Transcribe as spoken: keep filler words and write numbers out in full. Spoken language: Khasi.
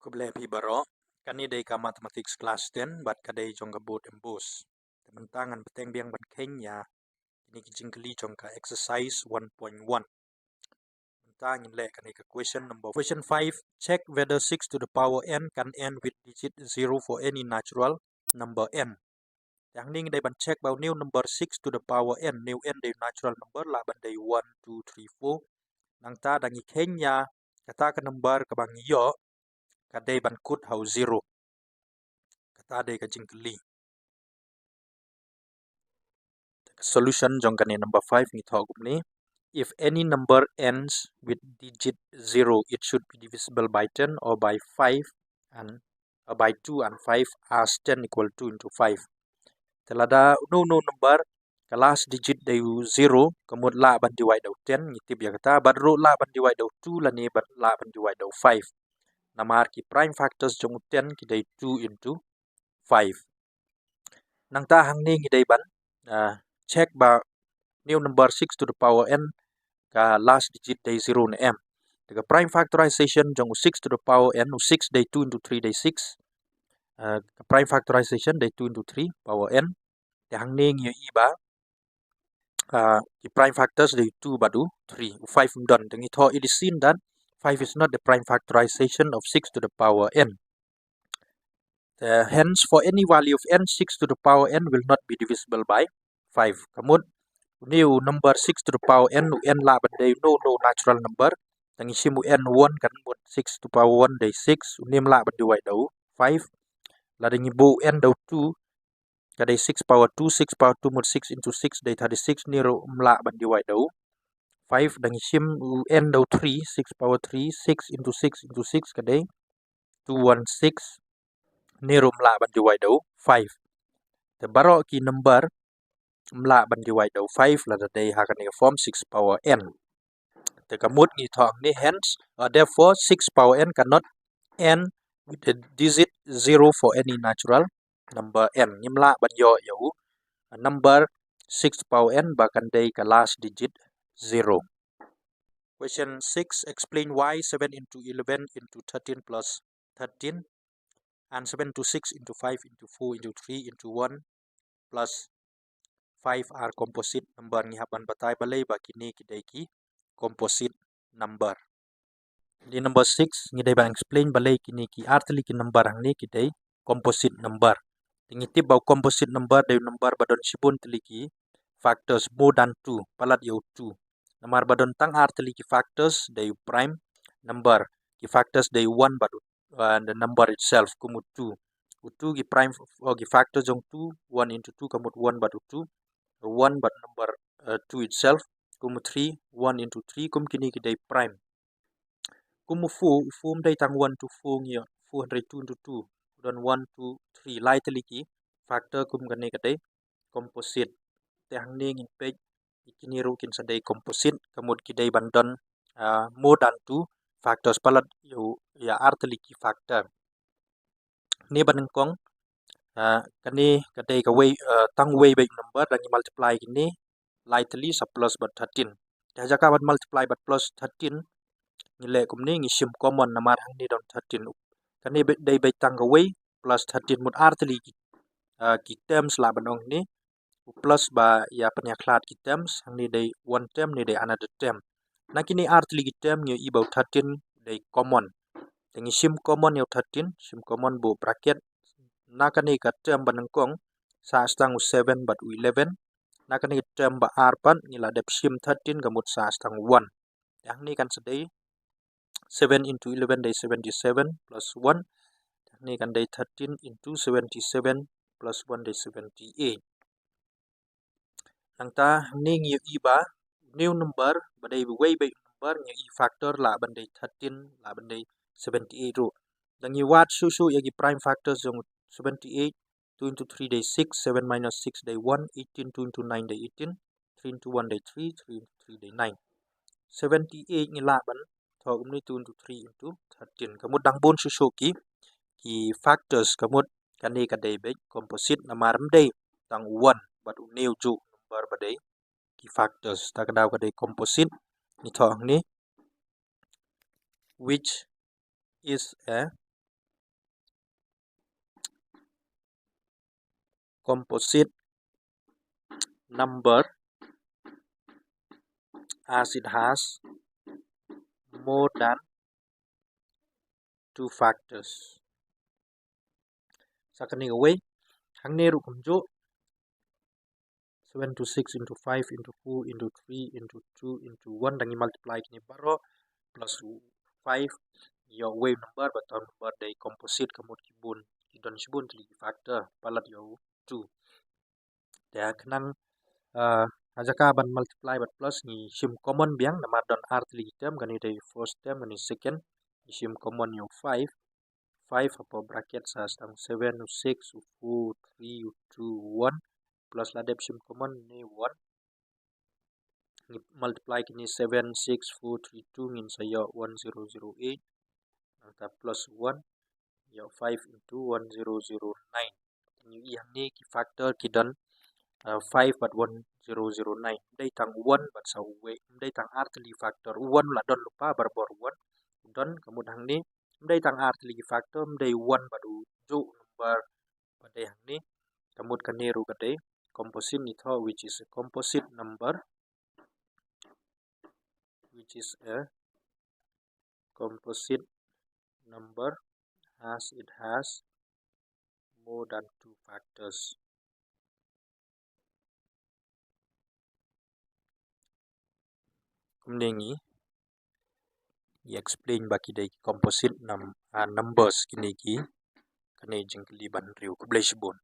Khublei phi baroh. Kane dei ka mathematics class ten bad ka dei jong ka board MBOSE. Te mynta ngan bteng biang ban kheiñ ïa kine ki jingkylli jong ka exercise one point one. Mynta ngin leh kane ka question number, question five. Check whether six to the power n can end with digit zero for any natural number n. Te hangne ngi dei ban check ba une u number six to the power n, une u n dei natural number, lah ban dei one, two, three, four. Nangta da ngi kheiñ ïa kata ka number kaba ngi ïoh, ka dei ban kut ha u zero. Kata dei ka jingkylli. Te ka solution jong kane number five ngi thoh kumne: if any number ends with digit zero, it should be divisible by ten or by five and, uh, by two and five, as ten equal two into five. Te lada une u number ka last digit dei u zero, ka mut lah ban divide da u ten, ngi tip ïa kata, bad ruh lah ban divide da u two lane bad lah ban divide da u five. Namar ki prime factors jong u ten ki dei two into five. Nangta hangne ngi dei ban, ah, check ba une u number six to the power n ka last digit dei zero ne em. Te ka prime factorization jong u six to the power n, u six dei two into three dei six. Ah, ka prime factorization dei two into three power n. Te hangne ngi ïohi ba, ah, ki prime factors dei u two bad u three, u five ym don. Te ngi thoh, it is seen that five is not the prime factorization of six to the power n. Uh, hence, for any value of n, six to the power n will not be divisible by five. Ka mut une u number six to the power n, u n lah ban dei une u natural number. Te ngi shim u n one, kan mut six to the power one dei six, une ym lah ban divide da u five. Lada ngi buh u n da u two, ka dei six power two, six power two mut six into six dei thirty-six, une ruh ym lah ban divide da u five. Da ngi shim u n da u three, six power three, six into six into six ka dei two one six, une ruh ym lah ban divide da u five. Te baroh ki number ym lah ban divide da u five lada dei ha kane ka form six power n. Te ka mut ngi thoh hangne, hence, uh, therefore six power n cannot end with the digit zero for any natural number n. Ngim lah ban ïoh ïa u, uh, number six power n ba kan dei ka last digit zero. Question six. Explain why seven into eleven into thirteen plus thirteen and seven into six into five into four into three into one plus five are composite number. Ngi hap ban batai balei ba kine ki dei ki composite number. Te number six, ngi dei ban explain balei kine ki artylli ki number hangne ki dei composite number. Te ngi tip ba u composite number dei u number ba don shibun tylli ki factors, more than two, palat ïa u two. Namar ba don tang artylli ki factors, dei u prime number, ki factors dei u one bad u, uh, the number itself, kum u two. U two ki prime, oh, ki factors jong two, one into two ka mut one bad u two, one bad number, uh, two itself, kum u three, one into three, kum kine ki dei prime. Kum u four, u four ym dei tang one to four ngi ïoh, four hynrei two into two, don one, two, three, lai tylli ki factor, kum kane ka dei composite. Te hangne ngin peit, kine ruh kin sa dei composite, ka mut ki dei ban don, ah, more than two factors, palat ïa u, ïa artylli ki factor. Hangne ba nyngkong, ah, kane ka dei kawei, ah, tang wei beit number, da ngi multiply kine lai tylli sa plus bad thirteen. Te ha jaka ban multiply bad plus thirteen, ngi leh kumne, ngi shim common namar hangne don thirteen. Kane dei beit tang kawei, plus thirteen mut artylli ki, ah, ki terms lah ban ong hangne. U plus ba ïa pynïakhlad ki terms, hangne dei one term, ne dei another term. Na kine artylli ki term ngi ïohi ba u thirteen dei common. Te ngi shim common ïa u thirteen, shim common, buh bracket. Na kane ka term ba nyngkong sah tang u seven bad u eleven. Na kane ka term ba ar pat ngi la dep shim thirteen, ka mut sah tang u one. Te hangne kan sa dei seven into eleven dei seventy-seven plus one. Te hangne kan dei thirteen into seventy-seven plus one dei seventy-eight. Nangta hangne ngi ïohi ba une u number ba dei wei beit number, ngi ïohi factor lah ban dei thirteen, lah ban dei seventy-eight ruh. Da ngi wad shuh shuh ïa ki prime factors jong seventy-eight, two into three dei six, seven minus six dei one, eighteen, two into nine dei eighteen, three into one dei three, three into three dei nine. Seventy-eight ngi lah ban thoh kumne, two into three into thirteen. Ka mut dang bun shuh shuh ki, ki factors, ka mut kane ka dei beit composite namar ym dei tang u one bad une u juh number ba dei ki factors. Ta ka daw ka dei composite, ngi thoh hangne, which is a composite number as it has more than two factors. Sa kane kawei, hangne ruh kumjuh, seven into six into five into four into three into two into one, dang i multiply kine baroh plus five, ïoh wave number bad tone number, dei composite, ka mut ki bun, ki don shibun tylli ki factor, palat ïoh two. Te khnang, ah, ha jaka ban multiply bad plus ngi shim common biang, namar don ar tylli ki term, kane dei first term, kane second, ngi shim common ïoh five, five hapoh bracket sa sdang seven, u six, u four, u three, u two, u one, plus la dep shim common ne one. Ngi multiply kine seven, six, four, three, two, ngin sa ïoh one zero zero eight. Nangta plus one, ïoh five into one zero zero nine. Ngi ïohi hangne ki factor ki don, uh, five bad one zero zero nine. Ym dei tang one bad sa uwei, ym dei tang ar tylli factor. One la don lypa barabor one. Don, ka mut hangne, ym dei tang ar tylli ki factor, ym dei one bad ujuh number ba dei hangne. Ka mut kane ruh ka dei composite, ngi thoh which is a composite number, which is a composite number as it has more than two factors. Kumne ngi, ngi explain ba ki dei composite num-, ah, numbers kine ki, kane jingkylli ba hynriew. Khublei shibun.